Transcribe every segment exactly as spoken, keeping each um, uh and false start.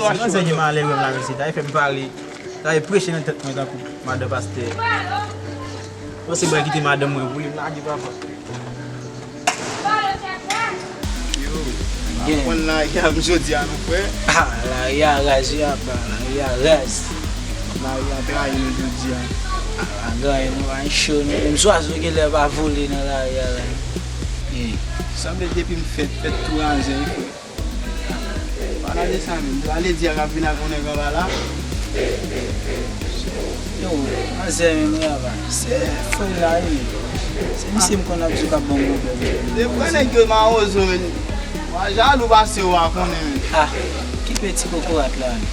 Se manzè ki malere m la, mesye, ta fè m pale, ta preche nan tèt mwen tankou madan pastè. Panse m pral kite madanm mwen pou li lage papa. Yo, m ap pran lari a m jodi a non, frè. Ah, lari a raz, wi, apa, lari a raz. Lari a trayi nou jodi a. Ah, pa gen anyen, nou pa cho, nou menm zwazo genlè pa vole nan lari a la. Sanble depi m fèt, fèt tou razè, wi, frè. Pale de sa menm. Pale di a k ap vin ak yon nèg anba la. Yo, manzè menm, wi, apa. Se frè la, wi. Se misye m konn ap di w k ap ban m pwoblèm. Se frè nèg yo mawozo, menm. Mwen jalou pase w a konnen, menm. Ah, ki peti kokorat la, menm.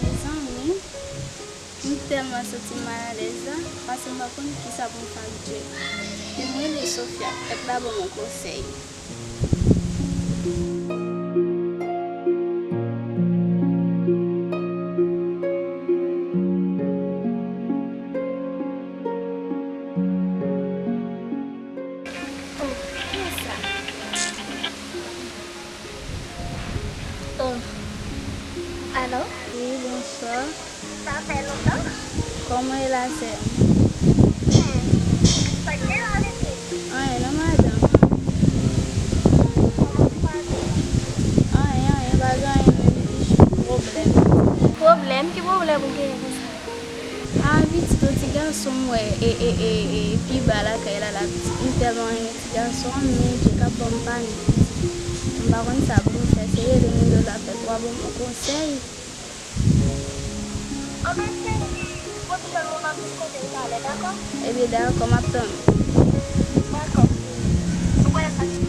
Mezanmi. M tèlman santi m malalèz la, paske m pa konn kisa pou m fè ak Djè. Fè m rele Sofia, pèp la ban m yon konsèy. Oh, kisa? Oh. Alo? Wi, bonswa. Sa fè lontan? Kòman w ye la, sè m? Hmm. Sa k gen la, pitit? Anyen non, madanm. Kòman w pase? Anyen, anyen, pa gen anyen, menm jis pwoblèm. Pwoblèm? Ki pwoblèm ou genyen konsa? Ah, pitit, yon ti gason m wè, e, e, e, e, pi ba lakay la, la, pitit. M tèlman renmen ti gason an, men Djè k ap ban m panik, pitit. M pa konn sa pou m fè, se rele moun yo la fè pou w ban m yon konsèy. Anben, cheri, pwofite l, mwen m ap vin kote w talè, dakò? Ebyen, dakò, m ap tann ou. Dakò. Nou pral pase.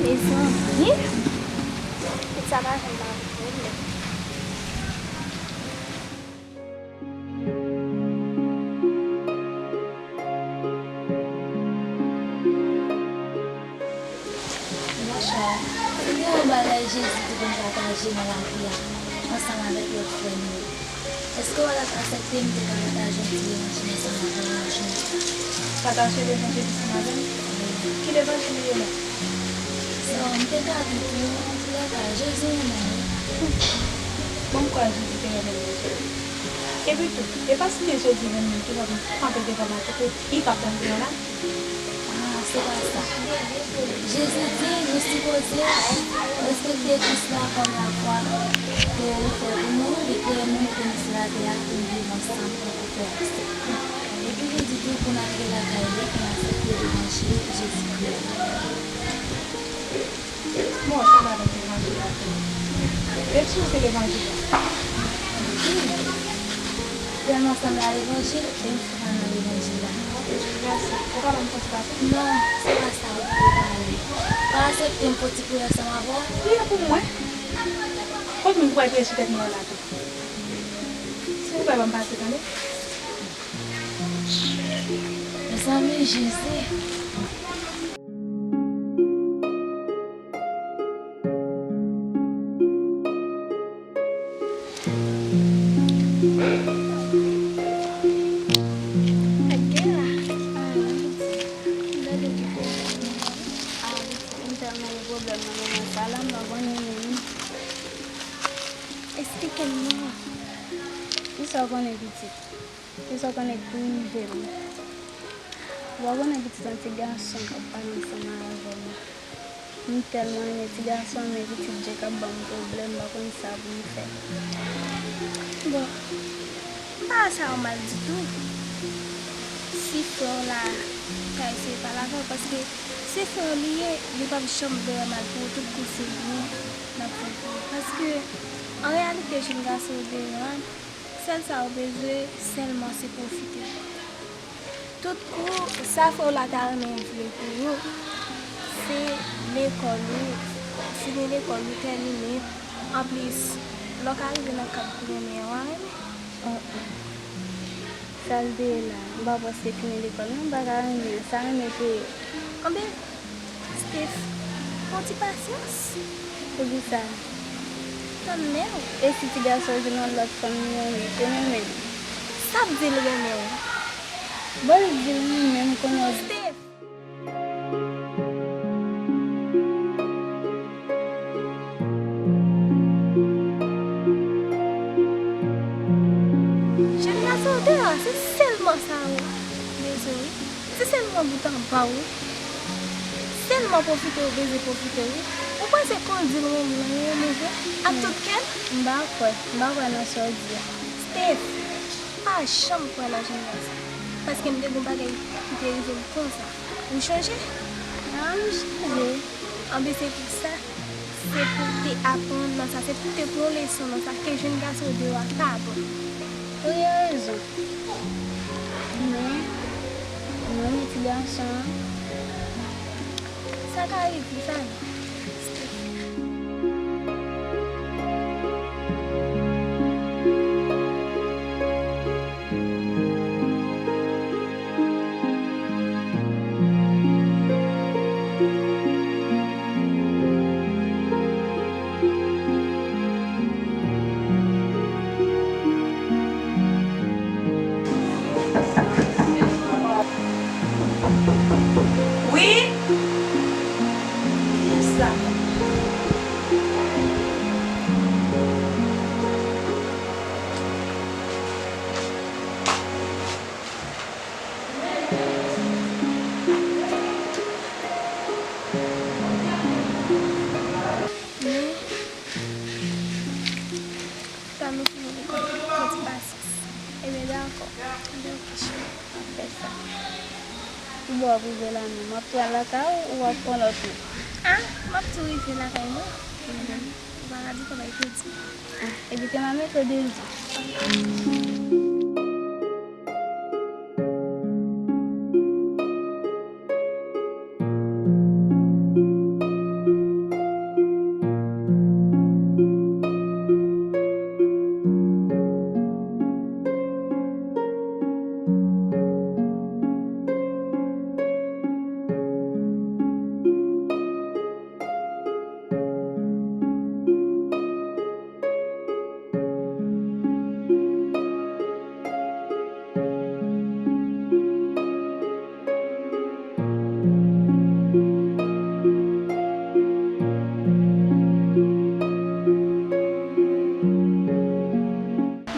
Mezanmi. Pitit sa pa janm ba m pwoblèm. Monchè, se te yon bagay Jezi te konn pataje nan lavi a, ansanm avèk lòt frè nou yo. Èske w t ap aksepte m te ka pataje yon ti levanjil ansanm avè w yon jou? Pataje levanjil ansanm avè m? Ki levanjil li ye menm? Sa, m te ka di tou, antoulèka, Jezi renmen w. Bon, m kwè Jezi te renmen m, mesye. Epi tou, e pa si ke Jezi renmen m, ki fè pou m kanpe devan m la, pou ke li p ap tann priye la? Ah, se pa sa. Jezi di nou sipoze respekte Kris la kòm lafwa ke li fè pou nou, li kreye nou, li te mete sou latè a pou n viv ansanm tankou frè ak sè. Epi li di tou pou n antre lakay li, pou n aksepte levanjil Jezikri a. Bon, sa va avèk levanjil la tou. Depi w se levanjil la. Wi. Tèlman sanble a levanjil, e m fouka nan levanjil la. Mèsi. Ou ka ban m konsi pase? Non, se pa sa ou pou pale. Pa aksepte m fè ti priye ansanm avè w? Priye pou mwen? Kot moun ki pral priye sou tèt mwen la tou? Silvouplè, ban m pase, tande? Mezanmi, Jezi. Gade ki pwoblèm. Ah, m tèlman gen pwoblèm nan moman sa la, m pa konnen menm. Esplike m non. Kisa w konnen, pitit? Kisa w konnen k pou rive m? Ou pa konnen pitit yon ti gason k ap pale ansanm avè m. M tèlman renmen ti gason, men pitit Djek ap ban m pwoblèm, m pa konn sa pou m fè. Bon, m pa wè sa yon mal ditou. Si frè w la ka eseye pale avè w, paske se frè w li ye, li p ap janm vle wè mal pou ou, tout kou se byen l ap fè pou ou. Paske, an reyalite, jèn gason yo devan, sèl sa yo bezwen, sèlman se pwofite. Tout kou, sa frè w la ta renmen vle pou ou, se lekòl ou, fini lekòl ou, tèmine. Anplis, lè w ka rive nan kad pou renmen an, w a renmen. Oh, oh. Sa l te ye la, m pa panse fini lekòl, non, m pa ka renmen an, sa renmen te ye. Anben, Steph, fè yon ti pasyans. Poukisa? Tann men w. E si ti gason jwenn yon lòt fanm li renmen, se menm menm? Sa k di l renmen w? Bon, l di l renmen m, kounye a. Steph! Jèn gason deyò a, se sèlman sa yo bezwen, wi. Se sèlman bout anba w, wi. Sèlman pwofite w bezwen pwofite w, wi. Ou panse ke w di l renmen l, renmen vre, ak tout kè l? M pa kwè, m pa kwè nan sa w di a. Steph, pa janm kwè nan jèn gason. Paske m te gen yon bagay ki te rive m konsa. Ou chonje? A, m chonje. Anben, se pou sa. Se pou w te aprann nan sa, se pou w te pran leson nan sa, ke jèn gason deyò a pa bon. Ou gen rezon. Men, mwen, ti gason an, sa ka rive, sa. Wi? Kiyès la? Men, tann nou fini lekòl, fè ti pasyans. Ebyen, dakò. Ebyen, oke, cheri. M ap fè sa. Ki bò w ap rive la menm? W ap pral lakay ou, ou ap pran lòt wout? A, m ap tou rive lakay mwen. Ou pa ka di kòman l te di. A, epi te m ap mete w deyò.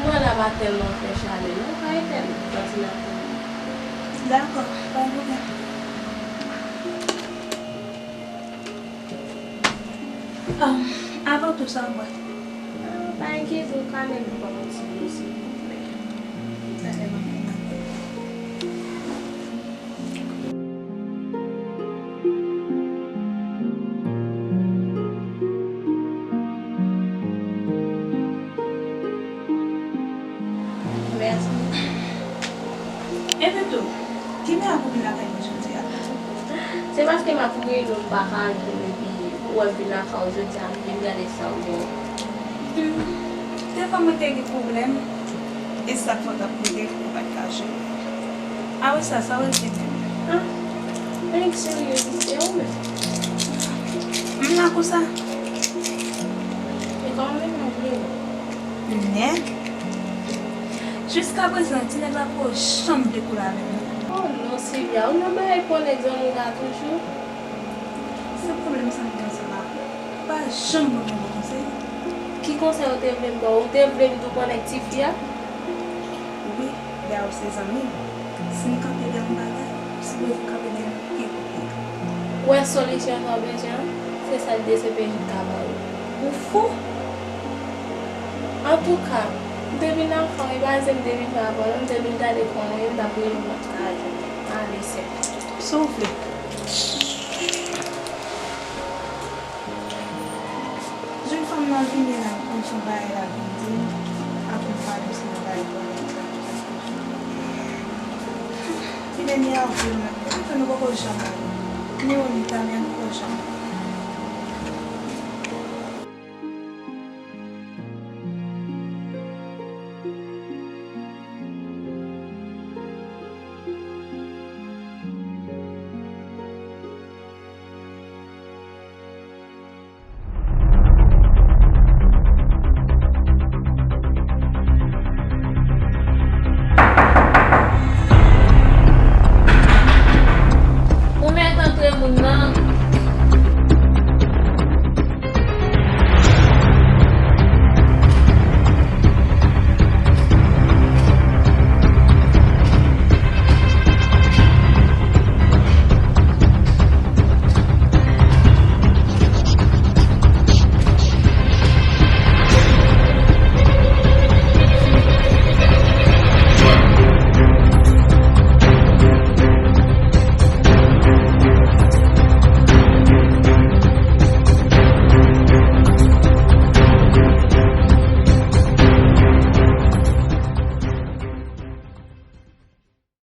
Mwen la pa tèlman fè chalè non, pa etèn ventilatè. Dakò, pa pwoblèm. Um, avan tou sa w bwè? Ah, pa enkyete w, Carmen, ban m yon ti dlo, silvouplè. Talè m ap vin avè w. Mèsi. Epi tou, ki bagay pou vin lakay mwen jodi a? Se paske m ap rele w, m pa ka jwenn, epi ou wè m vin lakay ou jodi a, m vin gade sa w gen. Hmm, devan mwen te gen pwoblèm, e sa k fè w t ap plede ou pa t ka jwenn mwen. A wi, sa, sa w resi di m? Ah, nèg serye, se ou menm? M la konsa. E kòman w vle? Nèg? Jiskaprezan, ti nèg la poko janm vle koule avè m. Oh non, Sylvia, ou nan bagay pran nèg zanmi w la toujou? Se pwoblèm sa m gen ansanm avè w. Ou pa janm ban m yon bon konsèy. Ki konsèy ou te vle m ba w? Ou te vle m tou pran nèg tifi a? Wi, dayè ou se zanmi m. Si m kanpe dèyè yon bagay, se Ou wè solisyon sa w bezwen an? Se sa DCPJ ka ba ou. Ou fou? Antouka, m te vin anfòm, e pa se m te vin fè avè w, m te vin gade kò w, m t ap rele w, m pa t ka jwenn ou. Ale sèl. Sa w vle? Jèn fanm nan vini la, m konn son bagay la vin di, apre m pale m se yon bagay pwomèt la. Li vin avè l menm, anfen nou poko janm ale. Ni ou ni Tania nou poko janm ale.